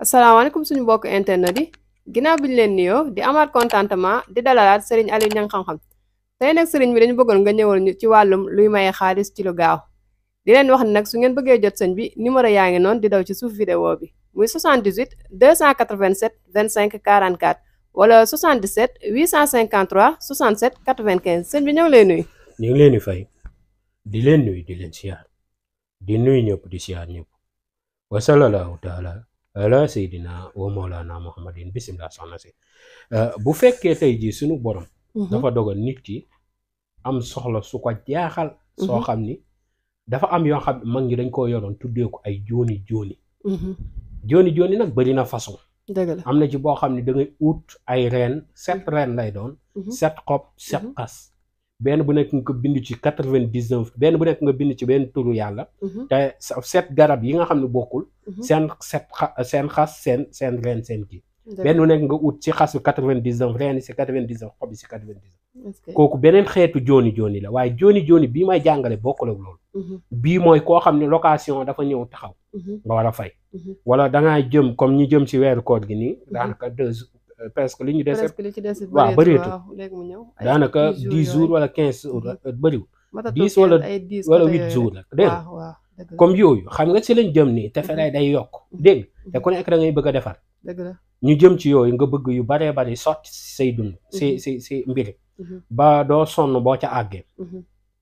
asalaamaaleykum suñu mbokk internet yi ginnaaw bi ñu leen nuyoo di amaat contentement di dalalaat Serigne Aliou Niang xam-xam tey nag Serigne bi dañu bëggoon nga ñëwal ñu ci wàllum luy maye xaalis ci lu gaaw di leen wax ne nag su ngeen bëggee jot sëñ bi numéro yaa ngi noonu di daw ci suuf vidéo bi muy 78 287 25 44 wala 77 853 67 95 sëñ bi ñëw lay nuyu. ñu ngi leen di fay di leen nuyu di leen siyaar di nuyu ñëpp di siyaar ñëpp wa sallallahu taala ala seydina wa mawlana muhammadin bisimilah soxna si bu fekkee tey jii suñu borom dafa dogal nit ki am soxla su ko jaaxal soo xam ni dafa am yoo xam mag ñi dañ koo yoroon tuddee ko ay jooni jooni nag bari na façon dëgg la am na ci boo xam ne da ngay ut ay reen 7 reen lay doon 7 xob 7 xas benn bu nekk nga ko bind ci 99 benn bu nekk nga bind ci benn turu yàlla te 7 garab yi nga xam ne bokkul seen xas seen reen seen kii benn bu nekk nga ut ci xas bi 99 reen yi si 99 xob yi si 99 kooku beneen xeetu jooni la waaye jooni bii may jàngale bokkul ak loolu bii mooy koo xam ne location dafa ñëw taxaw nga war a fay wala dangaa jëm comme ñi jëm ci weeru koor gi nii daanaka presque li ñu dese waaw bëreetul daanaka 10 jours wala 15 jours bëriwul 10 wala 8 jours la dégg comme yooyu xam nga si lañ jëm nii te ferey day yokk dégg te ku nekk da ngay bëgg a defar ñu jëm ci yooyu nga bëgg yu baree bari sotti say dund si mbiri ba doo sonn boo ca àggee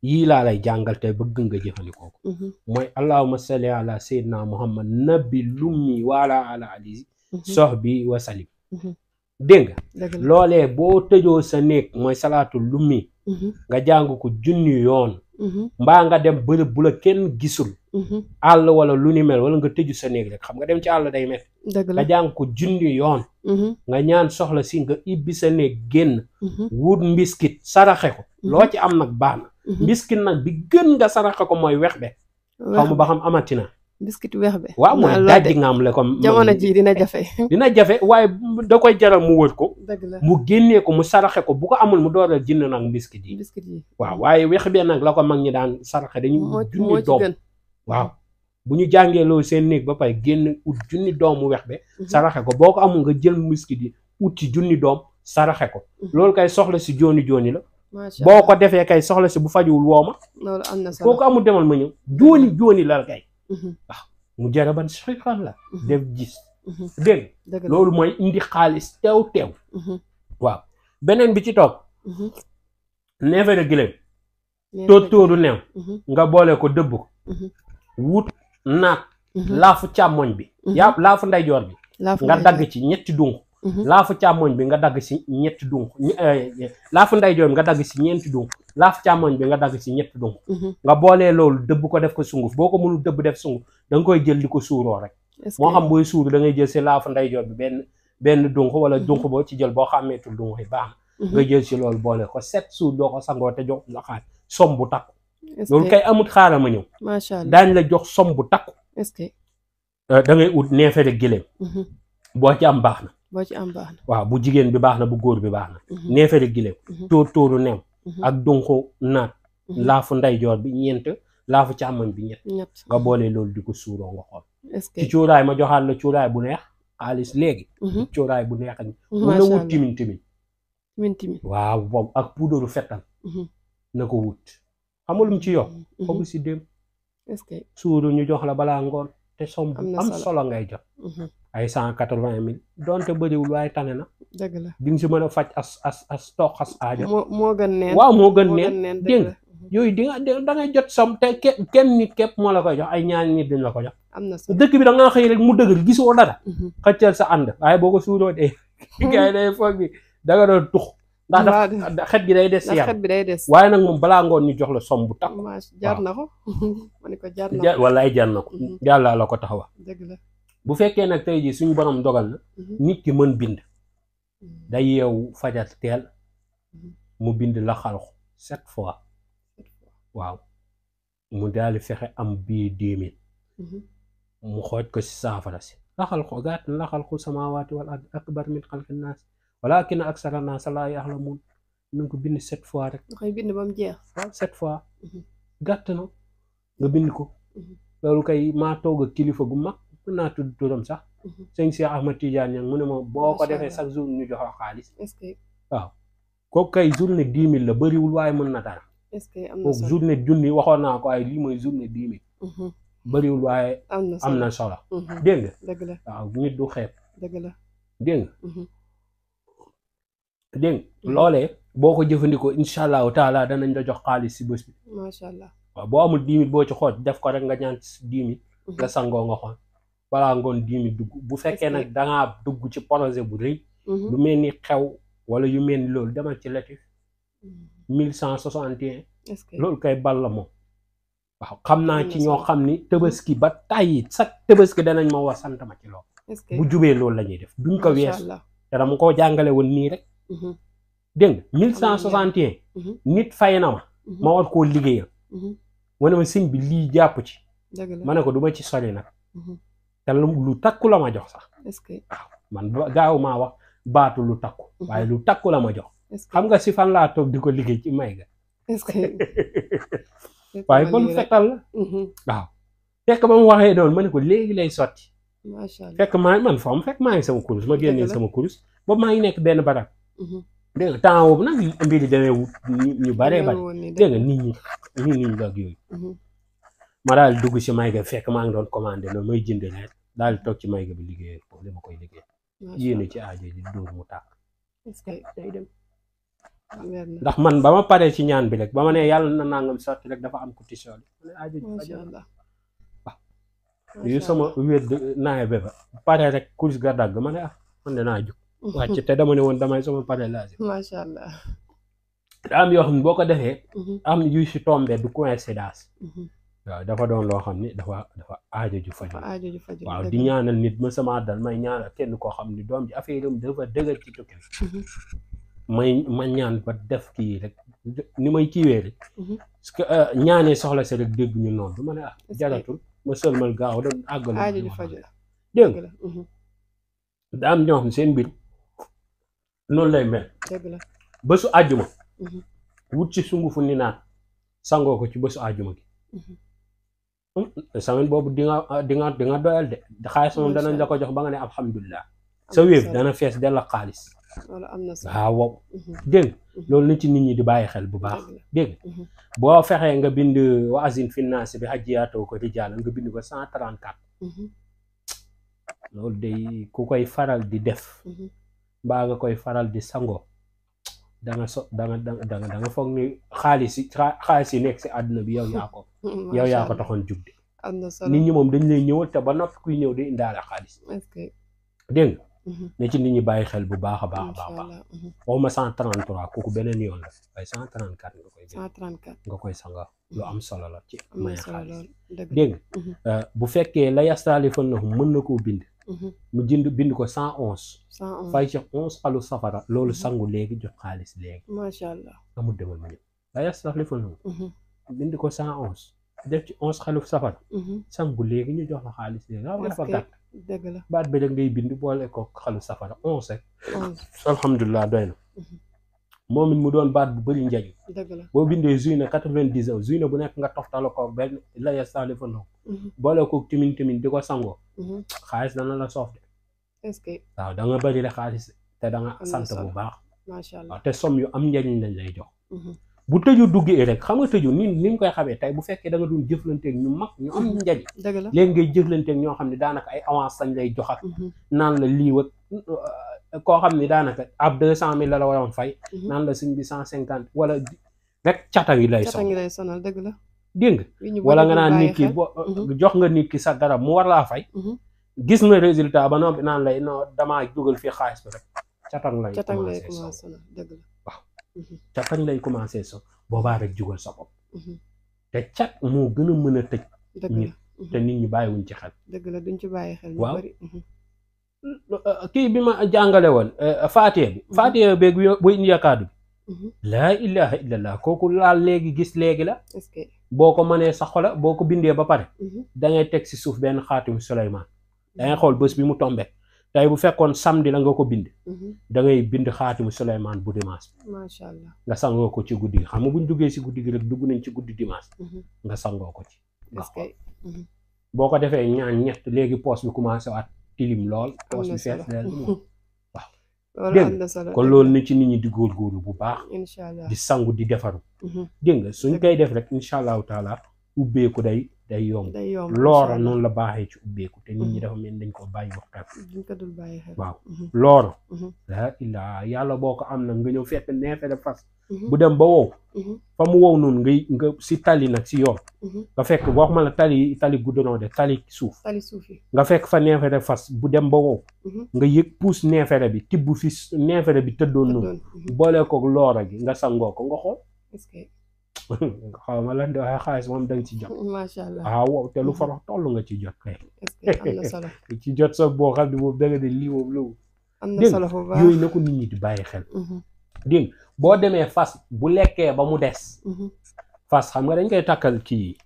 yii laa lay jàngal te bëgg nga jëfandikoo ko mooy allahumma salli ala sayyidina muhammad nabi lummi wala ala ali sohbi wa salim dégg nga loolee boo tëjoo sa néeg mooy salaatu lummi nga jàng ko junni yoon mbaa nga dem bërëb bu la kenn gisul àll wala lu ni mel wala nga tëju sa néeg rek xam nga dem ci àll day met nga jàng ko junni yoon nga ñaan soxla si nga ibbi sa néeg génn wut mbiskit saraxe ko loo ci am nag baax na mbiskit nag bi gën nga saraxe ko mooy wex be xaw ma ba xam amatina biskit weex be waaw mooy dajji nga am le comme jamono ji dina jafe waaye da koy jaral mu wër ko mu génnee ko mu saraxe ko bu ko amul mu door a jënd nag mbiskit yi waaw waaye weex be nag la ko mag ñi daan saraxe dañu junni doom waaw bu ñu jàngee loolu seen néeg ba pare génn ut junni doomu wex be saraxe ko boo ko amul nga jël mbiskit yi ut ci junni doom saraxe ko loolu kay soxla si jooni la boo ko defee kay soxla si bu fajuwul wooma loolu am na solo kooku amul demal ma ñëw jooni la kay waaw mu jaraban xan la def gis dégg loolu mooy indi xaalis teew waaw beneen bi ci toog neefere giléem tóoru neew nga boole ko dëbb ko wut naat laafu càmmoñ bi yaa laafu ndeyjoor bi nga dagg ci ñetti dunq laafu càmmoñ bi nga dagg ci ñetti dunq laafu ndeyjoor bi nga dagg ci ñeenti dunq laafu càmmoñ bi nga dagg ci ñetti dunq nga boolee loolu dëbb ko def ko sunguf boo ko mënul dëbb def sunguf da nga koy jël di ko suuroo rek moo xam booy suuru da ngay jël si laafu ndeyjoor bi benn dunq wala dunq boo ci jël boo xàmmeetul dunq yi baax na nga jël si loolu boole ko 7 jours doo ko sangoo te jox la xaar som bu takku loolu kay amut xaaral ma ñëw daañ la jox som bu takku da ngay ut neefere giléem boo ci am baax na waaw bu jigéen bi baax na bu góor bi baax na neefere giléem tóoru new ak dunqu naat laafu ndeyjoor bi ñeent laafu càmmoñ bi ñett nga boole loolu di ko suuroo nga xool ci cuuraay ma joxaat la cuuraay bu neex xaalis léegi cuuraay bu neex mun na wut timin waaw boobu ak puudaru fettal na ko wut xamulum ci yokk xobu si dem suuru ñu jox la balaa ngoon te som bu am solo ngay jot ay 180 000 donte bëriwul waaye tane na di nga si mën a faj as toog aajo moo gën neen waaw moo gën neen dégg nga yooyu da ngay jot som te kenn nit képp moo la koy jox ay ñaari nit dañ la ko jox dëkk bi da nga xëy rek mu dëgër gisoo dara xëccal sa ànd waaye boo ko suuroo dee gars yi day foog bi da nga doon tux ndax xet gi day des si yaram waaye nag moom balaa ngoon ñu jox la som bu takk jar na ko ma ne ko jar na ko wallaay jar na ko yàlla la ko taxawa bu fekkee nag tey jii suñu borom dogal na nit ki mën bind day yeewu fajar teel mu bind la xalxu 7 fois waaw mu daal di fexe am bii 10 000 mu xooj ko si saafara si la xalxu gàtt la xalxu samaawaati wal ard akbar min xalqi naas walakin aksara naas laa yaxlamuun na ko bind 7 fois rek. nga koy bind ba mu jeex. waaw 7 fois. gàtt na nga bind ko. loolu kay maa toog ak kilifa gu mag mën naa tudd turam sax sëñ Cheikh Ahmad Tidiane Niang mu ne ma boo ko defee chaque jour ñu jox xaalis. est-ce que waaw kooku kay journée 10 000 la bëriwul waaye mën na dara. est-ce que am na kooku solo journée junni waxoon naa ko waaye lii mooy journée 10 000. bëriwul waaye am na solo. dégg nga. dëgg la waaw nit du xeeb. dëgg la dégg nga. dégg nga loolee boo ko jëfandikoo incha allahu taala danañ la jox xaalis si bés bi. macha allah waaw boo amul 10 000 boo ci xooj def ko rek nga ñaan 10 000. nga sangoo nga xool balaa ngoon 10 000 dugg bu fekkee nag dangaa dugg ci projet bu rëy. lu mel ni xew wala yu mel ni loolu demal ci Latif 1161. est-ce que loolu kay bal la moom. waaw xam naa ci ñoo xam ni tëbaski ba tàyyi sax tëbaski danañ ma wax sant ma ci loolu. est-ce que bu jubee loolu la ñuy def duñ ko weesu. allah te dama koo jàngale woon nii rek. dégg nga 1161. nit fay na ma. ma war koo liggéeyal. ma ne ma sëñ bi lii jàpp ci. dëgg la ma ne ko du ma ci sori nag. te lu takku la ma jox sax. est-ce que waaw man gaaw maa wax baatu lu takku. waaye lu takku la ma jox. est-ce que xam nga si fan laa toog di ko liggéey ci may ga. est-ce que waaye ba mu fekkal la. waaw fekk ba mu waxee doon ma ne ko léegi lay sotti. macha allah fekk man fa mu fekk maa ngi sama kurus ma génnee sama kurus boobu maa ngi nekk benn barab. dégg nga temps boobu nag mbir yi demee wut ñu baree bari. dégg nga nit ñi ak yooyu. ma daal dugg si may ga fekk maa ngi doon commandé loolu may jënd leen daal di toog ci may ga bi liggéeyal ko li ma koy liggéey. yéene ci aajo ji dóor mu tàkk. est-ce que day dem. ndax man ba ma paree ci ñaan bi rek ba ma ne yàlla na nangam sotti rek dafa am ku tisooli. aajo ji macha allah waaw yu sama wér naay ba pare rek kurus ga dagg ma ne man de naa jóg. wàcc te dama ne woon damay sama pare laaj. macha allah. daa am yoo xam ne boo ko defee. am yu si tombé du coïncidence. waaw dafa doon loo xam ne dafa aajo ju faju. waaw di ñaanal nit ma sama dal may ñaanal kenn koo xam ne doom ji affaire am dafa dëgër ci tukki. ma ñaan ba def kii rek ni may kiiwee rek. parce que ñaanee soxla si rek dégg ñu noonu du ma ne jaratul ma sëlmal gaaw doon àggal. aajo ju faju dégg nga daa am ñoo xam seen mbir noonu lay mel. dëgg la bésu àjjuma. wut ci sungufu ni naan sangoo ko ci bésu àjjuma gi. semaine boobu di nga doyal de xaalis moom danañ la ko jox ba nga ne alhamdulilah. sa wéef dana fees dell ak xaalis. wala am na solo waaw dégg loolu na ci nit ñi di bàyyi xel bu baax. dégg boo fexee nga bind wa azin finance bi hajjiyaatoo ko rijaal nga bind ko 134. loolu day ku koy faral di def. mbaa nga koy faral di sangoo. da nga foog ni xaalis yi nekk si àdduna bi yow yaa ko taxoon jug de. am na solo nit ñi moom dañ lay ñëwal te ba noppi kuy ñëw di indaale xaalis. est-ce que dégg nga ne ci nit ñi bàyyi xel bu baax a baax a baax. waxuma 133 kooku beneen yoon la waaye 134 nga koy. 134 nga koy sanga lu am solo la ci may xaalis. dëgg dégg nga bu fekkee la yastaalifannahum mën na koo bind. mu bind ko 111. 111 fay ci 11 xalu safara loolu sangu léegi jot xaalis léegi. macha allah amul demal ma ñëw la yastaalifannahum bind ko 111 def ci 11 xalu safara. sangu léegi ñu jox la xaalis léegi waaw dafa gàtt. dëgg la baat bi rek ngay bind boole ko xalu safara 11 rek. alhamdulilah doy na. moom it mu doon baat bu bëri njëriñ. dëgg la boo bindee juina 99 juina bu nekk nga toftala ko benn la yastaalifannahum boole ko timin di ko sangoo. xaalis dana la soof de. est-ce que waaw da nga bëri la xaalis te da nga sant bu baax. macha allah waaw te somme yu am njëriñ lañ lay jox. bu tëju duggee rek xam nga tëju ni nga koy xamee tey bu fekkee da nga doon jëflanteeg ñu mag ñu am njëriñ. dëgg la léegi ngay jëflanteeg ñoo xam ne daanaka ay avance sañ lay jox ak. naan la lii wak koo xam ne daanaka ab 200 000 la waroon fay. naan la suñ bi 150 wala rek cata yi lay sonal dëgg la. dégg nga wala nga naan nit ki jox nga nit ki sa garab mu war laa fay. gis na résultat ba noppi naan lay non damaa dugal fii xaalis bi rek cataŋ lay commencé sonal dëgg la. waaw cataŋ lay commencé so boobaa rek jugal sa bopp. te cat moo gën a mën a tëj. nit te nit ñi bàyyiwuñ ci xel. dëgg la duñ ci bàyyi xel. waaw kii bi ma jàngale woon Faatiha bi. Faatiha beeg bu njëkkaadu bi. laa ilaha illallah kooku laal léegi gis léegi la. est-ce que boo ko mënee sa xola boo ko bindee ba pare. da ngay teg si suuf benn xaatimu Suleymaan. da ngay xool bés bi mu tombé tey bu fekkoon samedi la nga ko bind. da ngay bind xaatimu Suleymaan bu dimanche. macha allah nga sangoo ko ci guddi gi xam nga buñ duggee si guddi gi rek dugg nañ ci guddi dimanche. nga sangoo ko ci. est-ce que boo ko defee ñaan ñett léegi poos bi commencé waat tilim lool am poos na bi fees solo dell moom waaw loolu dégg am nga na solo kon loolu ni ci nit ñi di góorgóorlu bu baax incha allah di sangu di defaru dégg nga suñ koy def rek incha allahu taala ubbeeku day yomb day yomb loora noonu la baaxee ci ubbeeku te nit ñi dafa mel dañ ko bàyyi waxtaan duñ ko dul bàyyi xel waaw loora la illaa yàlla boo ko am nag nga ñëw fekk neefere fas bu dem ba wow fa mu wow noonu nga si tali nag si yoon nga fekk wax ma la tali goudron de tali suuf yi nga fekk fa neefere fas bu dem ba wow nga yëg puus neefere bi tibb fi neefere bi tëddoon noonu boolee ko loora gi nga sangoo ko nga xool xaw ma lan de waaye xaalis moom danga ci jot macha allah wow te lu farax toll nga ci jot kay am na solo ci jot sa boo xam ne moom danga ne lii moom lu am na solo bu baax yooyu na ko nit ñi di bàyyi xel dégg boo demee fas bu lekkee ba mu des fas xam nga dañ koy takkal kii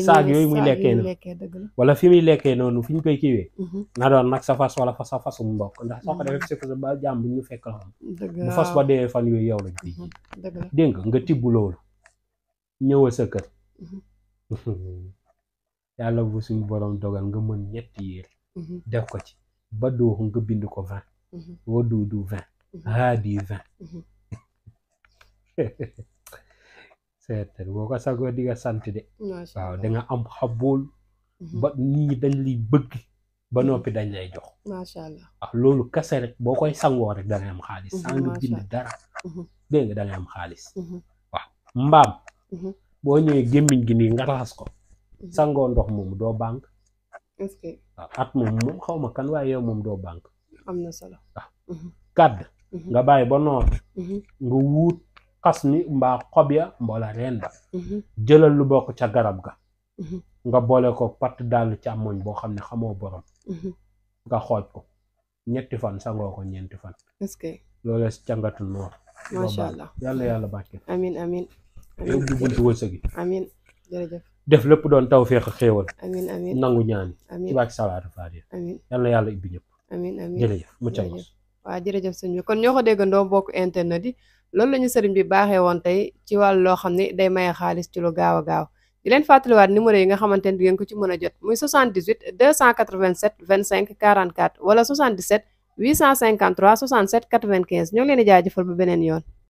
saag yooyu muy lekkee noonu wala fi muy lekkee noonu fi ñu koy kiiwee na doon nag sa fas wala sa fasum mbokk ndax soo ko defee si fas ba jàmm bu ñu fekk la xam bu fas ba dee fan yooyu yow lañ fii dégg nga tibb loolu ñëwal sa kër yàlla bu suñu borom dogal nga mën ñetti yére def ko ci ba dooxu nga bind ko 20 wa duudu 20 haadi 20 seetal boo ko sagoo di nga sant de waaw danga am xabool ba nit ñi dañ liy bëgg ba noppi dañ lay jox macha allah waaw loolu kese rek boo koy sangoo rek dangay am xaalis saa nga bind dara dégg nga dangay am xaalis waaw mbaam boo ñëwee gémmiñ gi nii nga raxas ko sangoo ndox moom doo banque waaw at moom xaw ma kan waaye yow moom doo banque am na solo waaw kàdd nga bàyyi ba noor nga wuut xas ni mbaa xob ya mboola reen ba jëlal lu bokk ca garab ga nga boole ko patt dàll càmmoñ boo xam ne xamoo borom nga xooj ko 3 fan sangoo ko 4 fan loolu si càngatu noor macha allah yàlla barke amin amin yow du buntu wërsëg yi amin jërëjëf def lépp doon taw feex xéewal amin amin nangu ñaan amin ci barke salaatu faatiha amin yàlla ibbi ñëpp amin amin jërëjëf muccal waaw jërëjëf sëñ bi kon ñoo ko déggandoo bokk internet yi loolu la ñu sëriñ bi baaxee woon tey ci wàllu loo xam ne day maye xaalis ci lu gaaw a gaaw di leen fàttaliwaat numéro yi nga xamante ne di ngeen ko ci mën a jot muy 78 287 25 44 wala 77 853 67 95 ñoo ngi leen di jaajëfal ba beneen yoon